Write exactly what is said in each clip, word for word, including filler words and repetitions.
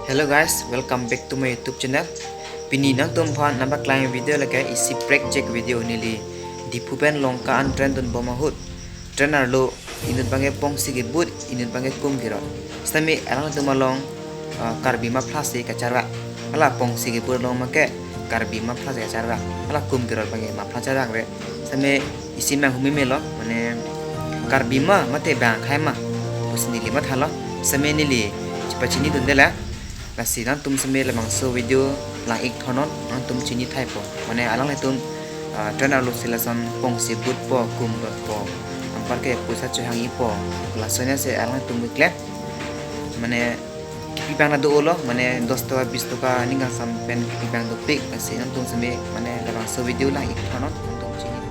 Hello guys, welcome back to my YouTube channel. Pini nangtumphan nangpaklang video lake isi prekjak video, neli Diphu pen Lanka an train dunbom ahut train arlo inut abangke pongsi kebut, inut abangke kum kerot. Sitame alangtum along, ah, Karbi muffler si kacharvak. Hala pongsi kebut along make Karbi muffler si kacharvak. Hala kum kerot abangke muffler charvakre. Sitame isi ma humi melo, mane Karbi ma mate bang khai ma pusi neli mathalo. Sitame neli chepachinidunde la. Lasi nangtum sitame labangso video lang-ik thornon, nangtum chini thaipo. Mane alanglitum, ah, train arlo si lason pongsi butpo, kum rotpo, anparke poisa chohang-ikpo. Lason ase alangtum weklem. Mane kipi abang na do-olo, mane dos toka, bis toka ning kangsam pen kipi abang dopik. Lasi nangtum sitame mane labangso video lang-ik thornon, nangtum chini thai.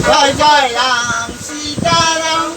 Jai Jai Ram Sitaram.